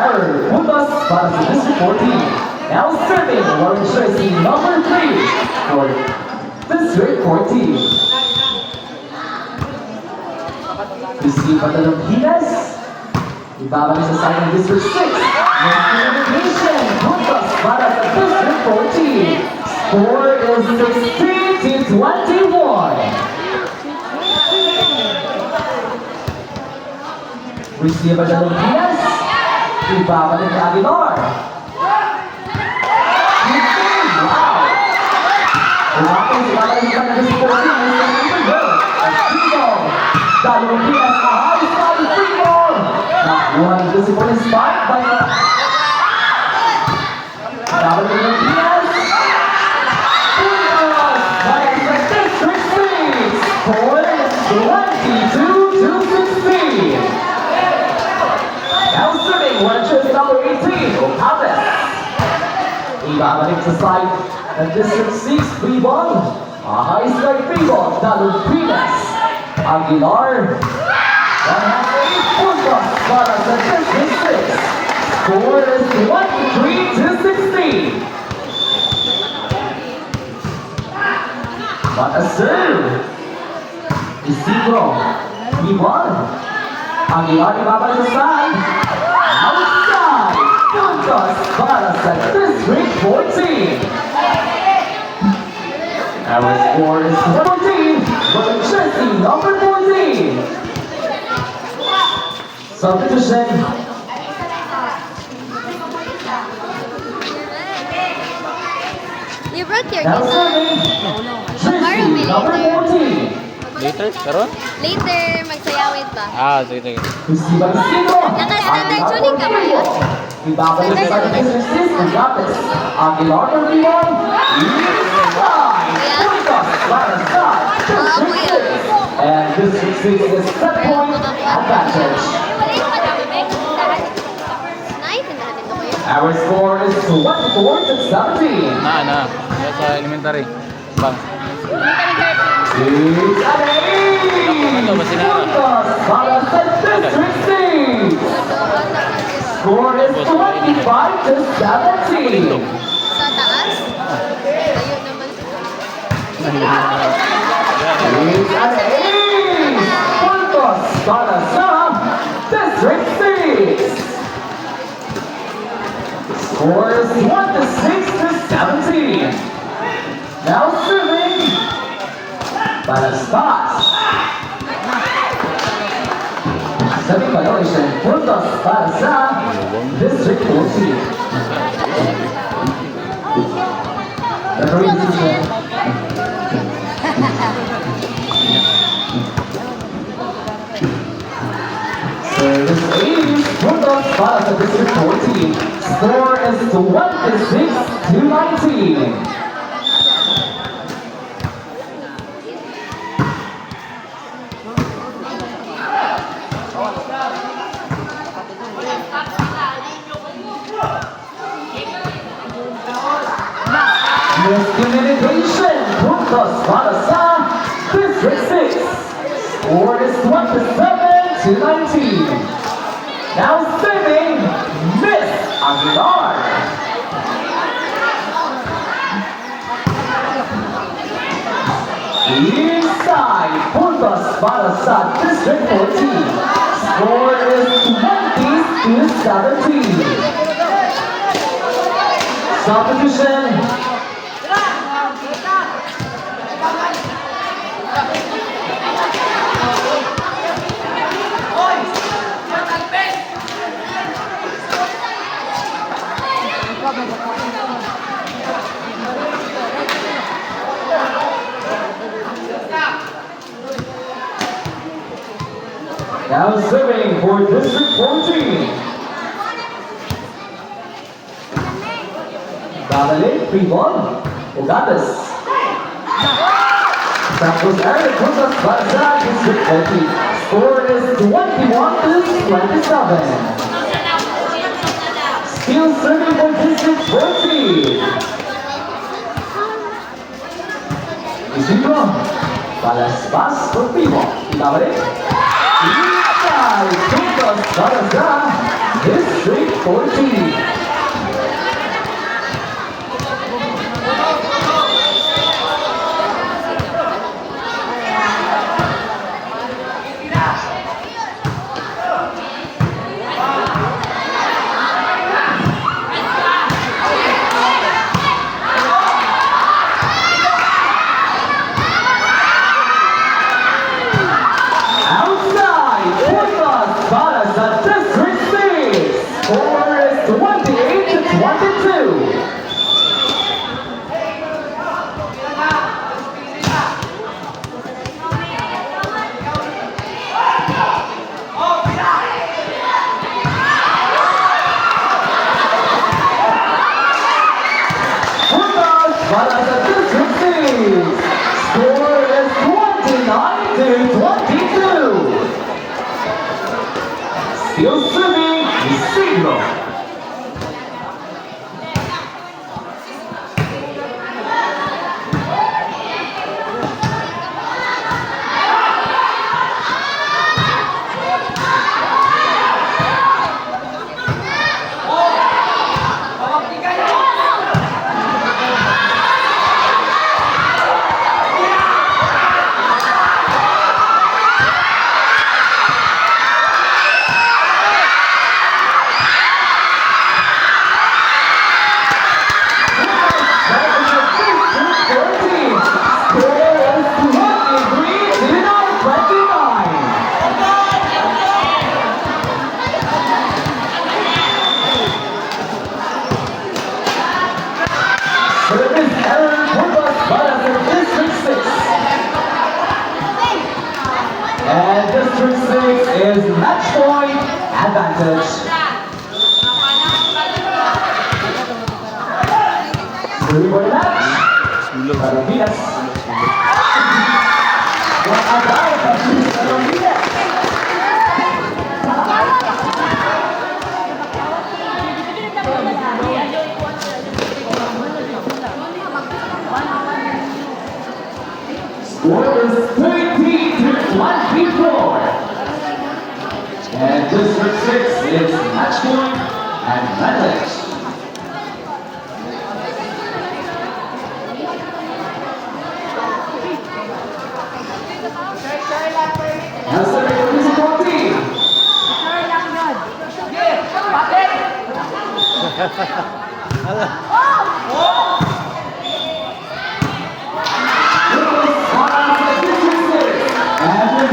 Error. Puntos para sa District 14. Now serving, wearing jersey number 3 for District 14. Receive by Dalumpinas. Ibabalik sa side ng District 6. Miscommunication. Puntos para sa District 14. Score is 16-21. Receive by Dalumpinas. Ibabalik ni Aguilar. Wow! Umapos, ibabalik sa District 14. At free ball. Dalumpinas, a high side free ball. Nakuha ng District 14, spike by Ibabalik ni Dalumpinas. Puntos para sa District 6. Score is 22-16. Now serving, wearing jersey number 18, Ocales. Ibabalik sa side ng District 6, free ball. A high strike free ball, Dalumpinas. Aguilar. 108 puntos para sa District 6. Score is 23-16. What a serve! Isidro. Free ball. Aguilar, ibabalik sa side. Outside! Puntos para sa District 14. Our score is 14, but jersey number 14. Substitution. You brought your Now guitar. Serving, jersey number 14. Later? Karon? Later, magsayawit ba? Ah, sige, sige. Receive by Isidro. Naka-standard tuning ka ba yun? Ibabalik sa District 6, Ugates. Aguilar for rebound. Inside. Puntos para sa District 6. And District 6 is set point advantage. Nay, tindahan nito ko yun. Our score is 24-17. Na, na. Kaya sa elementary. Bang. It's an ace! Ano ba sila? Puntos para sa District 6. Score is 25-17. Sa taas? Ayun naman. It's an ace! Puntos para sa District 6. Score is 26-17. Now serving, Balasbas. Setting violation, puntos para sa District 14. Referee decision. Service ace, puntos para sa District 14. Score is 26-19. Miscommunication, puntos para sa District 6. Score is 27-19. Now serving, Miss Aguilar. Inside, puntos para sa District 14. Score is 20-17. Substitution. Now serving for District 14. Babalik, free ball. Ugates. Santos Eric puntos para sa District 14. Score is 21-27. Still serving for District 14. Isidro. Balasbas for free ball. Ibabalik. Inside, puntos para sa District 14. Outside, puntos para sa District 6. Score is 28-22. Puntos para sa District 6. Score is 29-22. Still swimming, Isidro. Para sa District 14. Score is 23-29. Service error, puntos para sa District 6. And District 6 is match point advantage. 3 point match. Sulog. Ramirez. What about Ramirez? Score is 30-24. And District 6 is match point advantage. Now serving the musical team. And we're